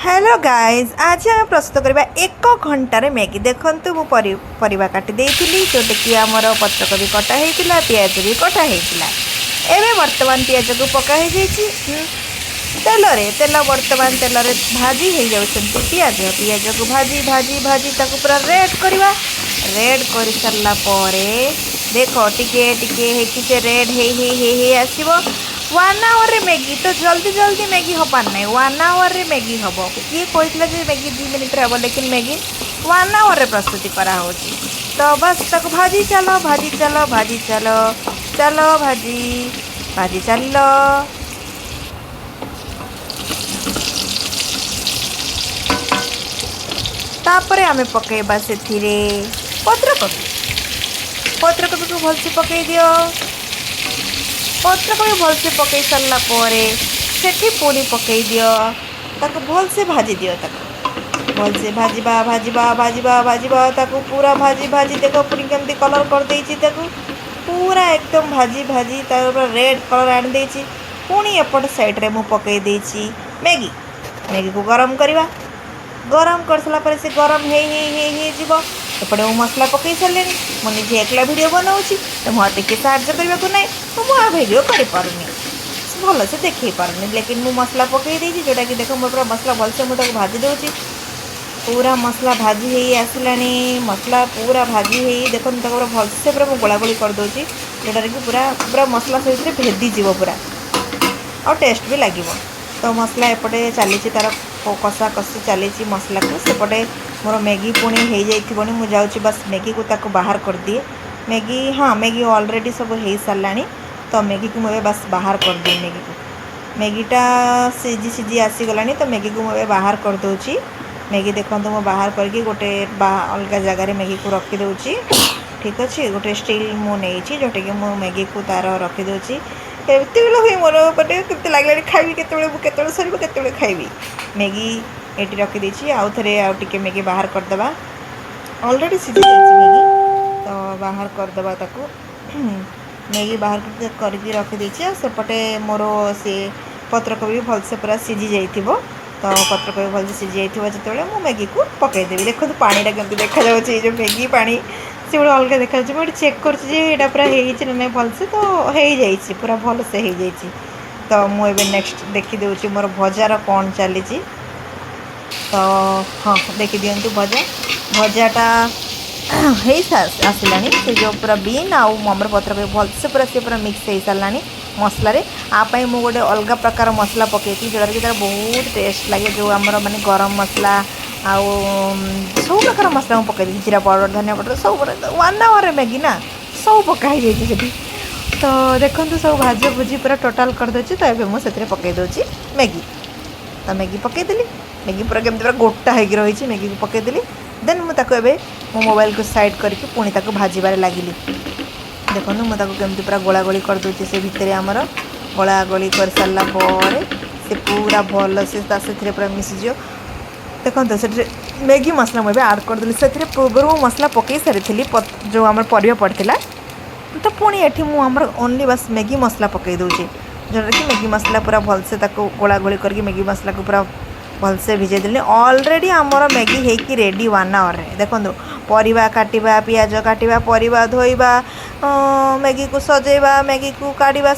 Hello guys, ଆଜି ଆମେ ପ୍ରସ୍ତୁତ କରିବା 1 ଘଣ୍ଟାରେ ମ୍ୟାଗି। ଦେଖନ୍ତୁ, ମୁଁ ପରିବା କାଟି ଦେଇଥିଲି, ଯେଉଁଟାକି ଆମର ପତ୍ରକୋବି କଟା ହେଇଥିଲା, ପିଆଜ ବି କଟା ହେଇଥିଲା। ଏବେ ବର୍ତ୍ତମାନ ପିଆଜକୁ ପକା ହେଇଯାଇଛି ତେଲରେ। ତେଲ ବର୍ତ୍ତମାନ ତେଲରେ ଭାଜି ହେଇଯାଉଛନ୍ତି ପିଆଜ। ପିଆଜକୁ ଭାଜି ଭାଜି ଭାଜି ତାକୁ ପୁରା ରେଡ଼୍ କରିବା। ରେଡ଼୍ କରିସାରିଲା ପରେ ଦେଖ, ଟିକେ ଟିକେ ହେଇକି ସେ ରେଡ଼୍ ହେଇ ହେଇ ହେଇ ହେଇ ଆସିବ। 1 ଆୱାରରେ ମ୍ୟାଗି ତ ଜଲ୍ଦି ଜଲ୍ଦି ମ୍ୟାଗି ହେବାର ନାହିଁ। 1 ଆୱାରରେ ମ୍ୟାଗି ହେବ। କିଏ କହିଥିଲା ଯେ ମ୍ୟାଗି 2 ମିନିଟ୍ରେ ହେବ? ଲେକିନ୍ ମ୍ୟାଗି 1 ଆୱାରରେ ପ୍ରସ୍ତୁତି କରାହେଉଛି। ତ ବାସ୍, ତାକୁ ଭାଜି ଚାଲ, ଭାଜି ଚାଲ, ଭାଜି ଚାଲ, ଚାଲ, ଭାଜି ଭାଜି ଚାଲିଲ। ତାପରେ ଆମେ ପକାଇବା ସେଥିରେ ପତ୍ରକୋବି। ପତ୍ରକୋବିକୁ ଭଲସେ ପକାଇ ଦିଅ। ପତ୍ରକୋବି ଭଲସେ ପକାଇ ସାରିଲା ପରେ ସେଠି ପୁଣି ପକାଇ ଦିଅ, ତାକୁ ଭଲସେ ଭାଜି ଦିଅ। ତାକୁ ଭଲସେ ଭାଜିବା, ଭାଜିବା, ଭାଜିବା, ଭାଜିବା, ତାକୁ ପୁରା ଭାଜି ଭାଜି। ଦେଖ, ପୁଣି କେମିତି କଲର୍ କରିଦେଇଛି। ତାକୁ ପୁରା ଏକଦମ ଭାଜି ଭାଜି ତାର ପୁରା ରେଡ଼୍ କଲର୍ ଆଣିଦେଇଛି। ପୁଣି ଏପଟ ସାଇଡ଼୍ରେ ମୁଁ ପକାଇ ଦେଇଛି ମ୍ୟାଗି। ମ୍ୟାଗିକୁ ଗରମ କରିବା। ଗରମ କରିସାରିଲା ପରେ ସେ ଗରମ ହେଇ ହେଇ ହେଇ ହେଇଯିବ। ଏପଟେ ମୁଁ ମସଲା ପକାଇ ସାରିଲିଣି। ମୁଁ ନିଜେ ଏକଲା ଭିଡ଼ିଓ ବନାଉଛି, ତ ମୁଁ ଆଉ ଟିକେ ସାହାଯ୍ୟ କରିବାକୁ ନାହିଁ। ତ ମୁଁ ଆଉ ଭିଡ଼ିଓ କରିପାରୁନି, ଭଲସେ ଦେଖେଇ ପାରୁନି। ଲେକିନ୍ ମୁଁ ମସଲା ପକାଇ ଦେଇଛି, ଯେଉଁଟାକି ଦେଖ, ମୋର ପୁରା ମସଲା ଭଲସେ ମୁଁ ତାକୁ ଭାଜି ଦେଉଛି। ପୁରା ମସଲା ଭାଜି ହେଇ ଆସିଲାଣି। ମସଲା ପୁରା ଭାଜି ହେଇ, ଦେଖନ୍ତୁ, ତାକୁ ପୁରା ଭଲସେ ପୁରା ମୁଁ ଗୋଳା ଗୋଳି କରିଦେଉଛି, ଯେଉଁଟାକି ପୁରା ପୁରା ମସଲା ସେଥିରେ ଭେଦିଯିବ ପୁରା ଆଉ ଟେଷ୍ଟ ବି ଲାଗିବ। ତ ମସଲା ଏପଟେ ଚାଲିଛି, ତା'ର କଷା କଷି ଚାଲିଛି ମସଲାକୁ। ସେପଟେ ମୋର ମ୍ୟାଗି ପୁଣି ହେଇଯାଇଥିବଣି। ମୁଁ ଯାଉଛି, ବାସ୍ ମ୍ୟାଗିକୁ ତାକୁ ବାହାର କରିଦିଏ। ମ୍ୟାଗି, ହଁ, ମ୍ୟାଗି ଅଲରେଡ଼ି ସବୁ ହେଇସାରିଲାଣି। ତ ମ୍ୟାଗିକୁ ମୁଁ ଏବେ ବାସ୍ ବାହାର କରିଦିଏ। ମ୍ୟାଗିକୁ, ମ୍ୟାଗିଟା ସିଝି ସିଝି ଆସିଗଲାଣି। ତ ମ୍ୟାଗିକୁ ମୁଁ ଏବେ ବାହାର କରିଦେଉଛି। ମ୍ୟାଗି ଦେଖନ୍ତୁ, ମୁଁ ବାହାର କରିକି ଗୋଟେ ବା ଅଲଗା ଜାଗାରେ ମ୍ୟାଗିକୁ ରଖିଦେଉଛି। ଠିକ୍ ଅଛି, ଗୋଟେ ଷ୍ଟିଲ୍ ମୁଁ ନେଇଛି, ଯେଉଁଟାକି ମୁଁ ମ୍ୟାଗିକୁ ତା'ର ରଖିଦେଉଛି। ଏତେବେଳେ ହୁଏ ମୋର ମାନେ କେମିତି ଲାଗିଲାଣି, ଖାଇବି କେତେବେଳେ ମୁଁ, କେତେବେଳେ ସରିବ, କେତେବେଳେ ଖାଇବି। ମ୍ୟାଗି ଏଇଠି ରଖିଦେଇଛି। ଆଉ ଥରେ ଆଉ ଟିକେ ମ୍ୟାଗି ବାହାର କରିଦେବା। ଅଲରେଡ଼ି ସିଝି ଯାଇଛି ମ୍ୟାଗି, ତ ବାହାର କରିଦେବା ତାକୁ। ମ୍ୟାଗି ବାହାର କରିକି ରଖିଦେଇଛି। ଆଉ ସେପଟେ ମୋର ସେ ପତ୍ରକୋବି ଭଲସେ ପୁରା ସିଝି ଯାଇଥିବ। ତ ପତ୍ରକୋବି ଭଲସେ ସିଝି ଯାଇଥିବ ଯେତେବେଳେ, ମୁଁ ମ୍ୟାଗିକୁ ପକାଇଦେବି। ଦେଖନ୍ତୁ, ପାଣିଟା କେମିତି ଦେଖାଯାଉଛି। ଏଇ ଯେଉଁ ମ୍ୟାଗି ପାଣି, ସେ ଗୋଟେ ଅଲଗା ଦେଖାଯାଉଛି। ମୁଁ ଏଠି ଚେକ୍ କରୁଛି ଯେ ଏଇଟା ପୁରା ହେଇଛି ନା ନାହିଁ ଭଲସେ। ତ ହେଇଯାଇଛି, ପୁରା ଭଲସେ ହେଇଯାଇଛି। ତ ମୁଁ ଏବେ ନେକ୍ସଟ ଦେଖିଦେଉଛି ମୋର ଭଜାର କ'ଣ ଚାଲିଛି। ତ ହଁ, ଦେଖିଦିଅନ୍ତୁ, ଭଜା, ଭଜାଟା ହେଇ ଆସିଲାଣି। ସେ ଯେଉଁ ପୁରା ବିନ୍ ଆଉ ଆମର ପତ୍ରକୋବି ଭଲସେ ପୁରା ସେ ପୁରା ମିକ୍ସ ହେଇସାରିଲାଣି ମସଲାରେ। ଆ ପାଇଁ ମୁଁ ଗୋଟେ ଅଲଗା ପ୍ରକାର ମସଲା ପକାଇଥିଲି, ଯେଉଁଟାକି ତା'ର ବହୁତ ଟେଷ୍ଟ ଲାଗେ। ଯେଉଁ ଆମର ମାନେ ଗରମ ମସଲା ଆଉ ସବୁ ପ୍ରକାର ମସଲା ମୁଁ ପକାଇ ଦେଇଛି, ଜିରା ପାଉଡ଼ର, ଧନିଆ ପାଉଡ଼ର, ସବୁ। 1 ଆୱାରରେ ମ୍ୟାଗି ନା, ସବୁ ପକା ହେଇଯାଇଛି ସେଠି। ତ ଦେଖନ୍ତୁ, ସବୁ ଭାଜ ଭୁଜି ପୁରା ଟୋଟାଲ୍ କରିଦେଉଛି। ତ ଏବେ ମୁଁ ସେଥିରେ ପକାଇ ଦେଉଛି ମ୍ୟାଗି। ତ ମ୍ୟାଗି ପକାଇଦେଲି। ମ୍ୟାଗି ପୁରା କେମିତି ପୁରା ଗୋଟା ହେଇକି ରହିଛି। ମ୍ୟାଗିକୁ ପକାଇଦେଲି। ଦେନ୍ ମୁଁ ତାକୁ ଏବେ ମୋ ମୋବାଇଲକୁ ସାଇଡ଼୍ କରିକି ପୁଣି ତାକୁ ଭାଜିବାରେ ଲାଗିଲି। ଦେଖନ୍ତୁ, ମୁଁ ତାକୁ କେମିତି ପୁରା ଗୋଳା ଗୋଳି କରିଦେଉଛି। ସେ ଭିତରେ ଆମର ଗୋଳା ଗୋଳି କରିସାରିଲା ପରେ ସେ ପୁରା ଭଲସେ ତା ସେଥିରେ ପୁରା ମିଶିଯିବ। ଦେଖନ୍ତୁ, ସେଠିରେ ମ୍ୟାଗି ମସଲା ମୁଁ ଏବେ ଆଡ଼୍ କରିଦେଲି। ସେଥିରେ ପୂର୍ବରୁ ମୁଁ ମସଲା ପକାଇ ସାରିଥିଲି, ଯେଉଁ ଆମର ପରିବା ପଡ଼ିଥିଲା। ତ ପୁଣି ଏଠି ମୁଁ ଆମର ଓନ୍ଲି ବାସ୍ ମ୍ୟାଗି ମସଲା ପକାଇ ଦେଉଛି, ଯେଉଁଟାକି ମ୍ୟାଗି ମସଲା ପୁରା ଭଲସେ ତାକୁ ଗୋଳା ଗୋଳି କରିକି ମ୍ୟାଗି ମସଲାକୁ ପୁରା ଭଲସେ ଭିଜେଇ ଦେଲି। ଅଲରେଡ଼ି ଆମର ମ୍ୟାଗି ହେଇକି ରେଡ଼ି 1 ଆୱାରରେ। ଦେଖନ୍ତୁ, ପରିବା କାଟିବା, ପିଆଜ କାଟିବା, ପରିବା ଧୋଇବା, ମ୍ୟାଗିକୁ ସଜେଇବା, ମ୍ୟାଗିକୁ କାଢ଼ିବା।